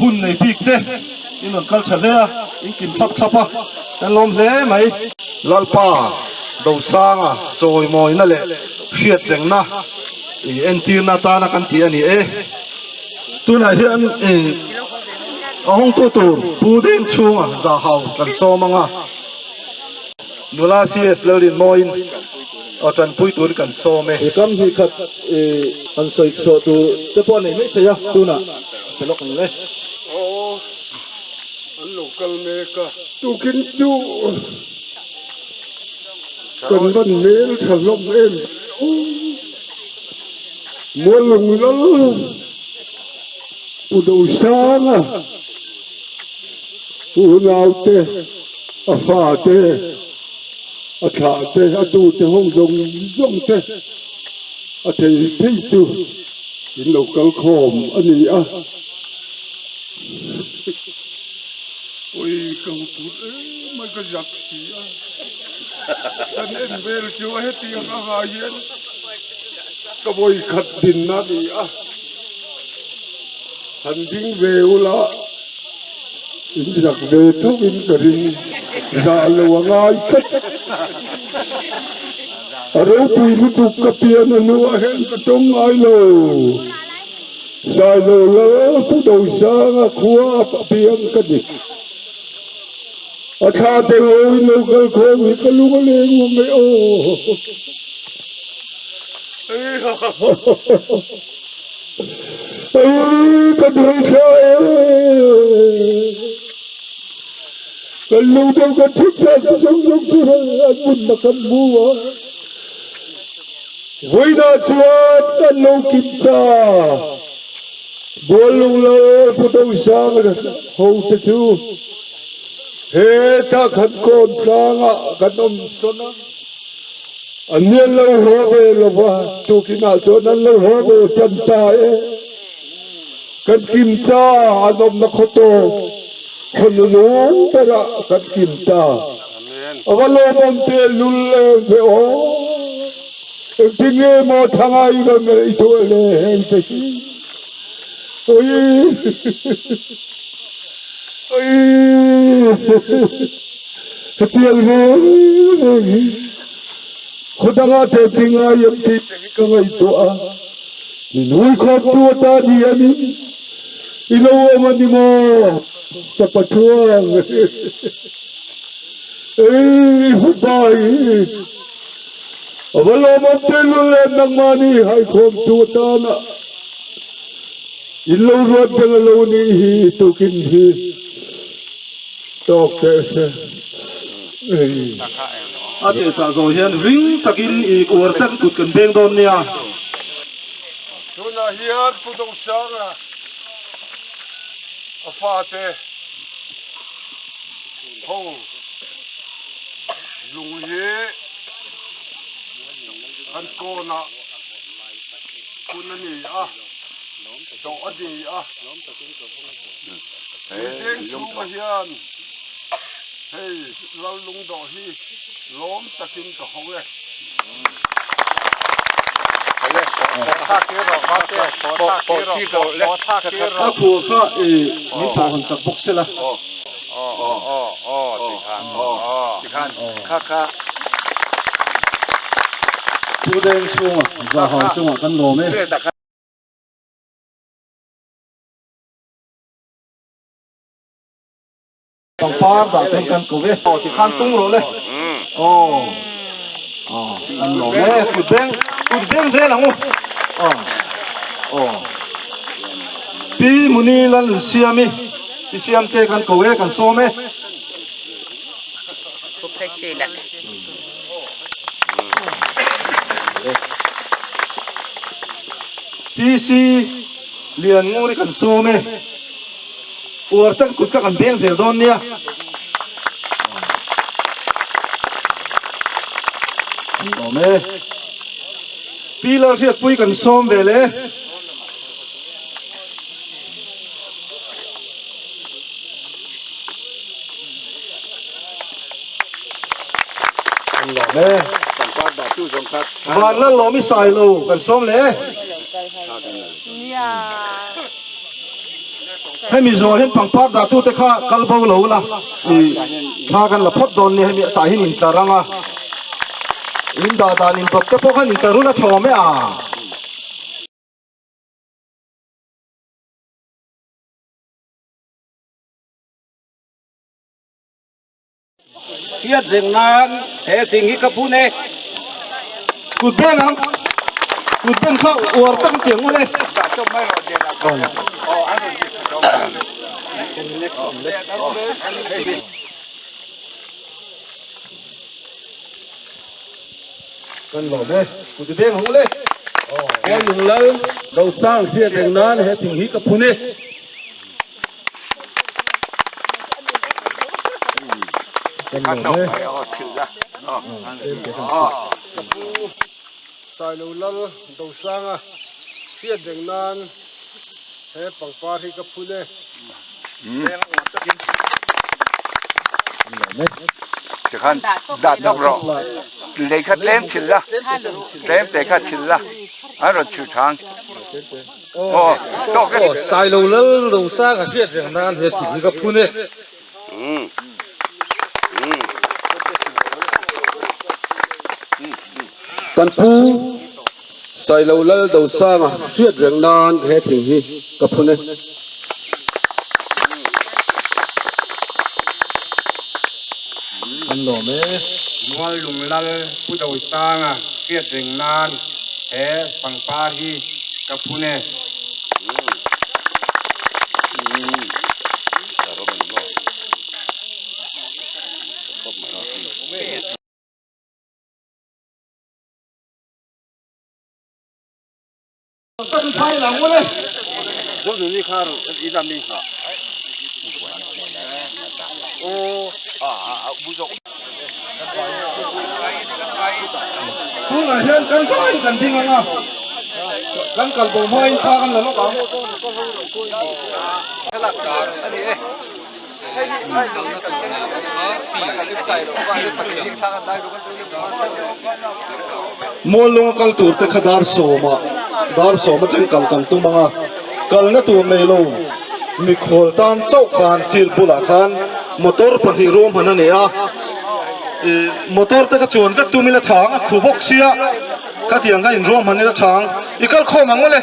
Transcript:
Hun nei bik te in rawn kal tha hle a, in kim thlap thlap a, kan lawm hle mai. Lalpa Dosanga chawimawina leh hriatrengna i entirna atana kan tih a ni e. Tunah hian i a hawngtu tur Pu Deng chhunga zahau kan sawm ang a. Nula CS Lalrinmawiin aw tanpui turin kan sawm e. I kam hnih khat i han sawi chhuah tur te pawh a nei mai thei a, tunah a pe lawk ang le. Aw, an lo kal mek a. Tukin chu kan van hmel tha hlawm em ve aw. Mualung lal Pu Dosanga. Unaute, a fate, a thlahte, a tute ho zawng zawng te a thei thei chu in lo kal khawm a ni a. Ui ka huput em mai ka zak si a, kan en vel chu a hetiang anga hian ka vawi khat dinna a ni a, han ding ve ula. In zak ve tho in ka ring, zah lo a ngai tlat. A ropui lutuk ka pian a hnuah hian ka tawng ngai lo. Sailo lal Pu Dosanga khua a piang ka ni. A thla te ho in lo kal khawm hi ka lung a leng ngawm mai aw. Ei ka duai thla e kan lu deuh kan thik thla te zawng zawng chu an mun na kan hmu a vawiinah chuan kan lo kim ta Buallung lal Pu Dosang ho te chu hetah kan kawn tlangah kan awm sawn a. An ni an lo haw ve lo va, tukinah chuan an lo haw ve tan ta e. Kan kim ta, an awmna khaw tawp, khaw nunung berah kan kim ta. A va lawmawm tehlul em ve aw. Engtin nge maw thanga i rawn ngaihtuah le heng te hi. Ui ui. Hetiang reng reng hi khaw dangah te ti ngai em tih te hi ka ngaihtuah a, min huikhawmtu atan hianin i lo awm a ni maw ka Pathuang? Ei i fapa hi a va lawmawm tehlul em nangmahni haikhawmtu atana in lo ruat dang a lo nih hi tukin hi. Tawk teh se ei. A che chah zawh hian ring takin i uar tak kut kan beng dawn nia. Tunah hian Pu Dosanga a fate ho lung hi kan kawnah hun a ni a, dawh a ni a. Tuiteng chhunga hian hei lal lungdawh hi lawm takin ka hawng e. A khua kha min pawh hawn sak bawk sela. Pu Deng chhunga zahau chungah kan lawm e. Pangpar dah tur kan ko ve. Aw tikhan tung rawh le. Aw. Aw an lawm e. Kut beng kut beng zel ang u. Aw. Aw. Pi Muni Lalun Siami Pi Siamte kan ko e kan sawm e. PC Lian Nguri kan sawm e. Uar tak kut kha kan beng zel dawn nia. An lawm e. Pi Lalhriatpui kan sawm ve le. An lawm e. Van Lallawm i sai lo kan sawm le. Hemi zawh hian pangpar dahtute kha kal bo lo la, i thla kan la phawt dawn nia, hemi tah hian intlar ang a, in dah dan indawt te pawh khan intlar ula tha awm e a. Hriat reng nan he thing hi ka phun e. Kut beng ang. Kut beng kha uar tak an tiang ngawt e. Kan lawm e. Kut beng ang ule. Lung lal Rosang hriat reng nan he thing hi ka phun e. Sailo Lal Dosanga hriat reng nan he pangpar hi ka phun e. Tikhan dah tawp rawh. Lei kha tlem chhilh la, tlem te kha chhilh la, an rawn chhilh thang. Aw Sailo Lal Rosanga hriat reng nan he thing hi ka phun e. Kan pu Sailo Lal Dosanga hriat reng nan he thing hi ka phun e. An lawm e. Muallung Lal Pu Dosanga hriat reng nan he pangpar hi ka phun e. Tunah hian kan vaiin kan ding ang a, kan kal bo hmain thla kan la lawk ang. Muallunga kal tur te kha dar sawmah dar sawm atang kal kan tum ang a, kalna tur nei lo mikhual tan chauh khan field bulah khan motor pahnih ruahman a ni a, ih motor te kha chuan vek tum ila tha ang a khu bawk sia khatiang kha inruahman ila tha ang i kal khawm ang mawle.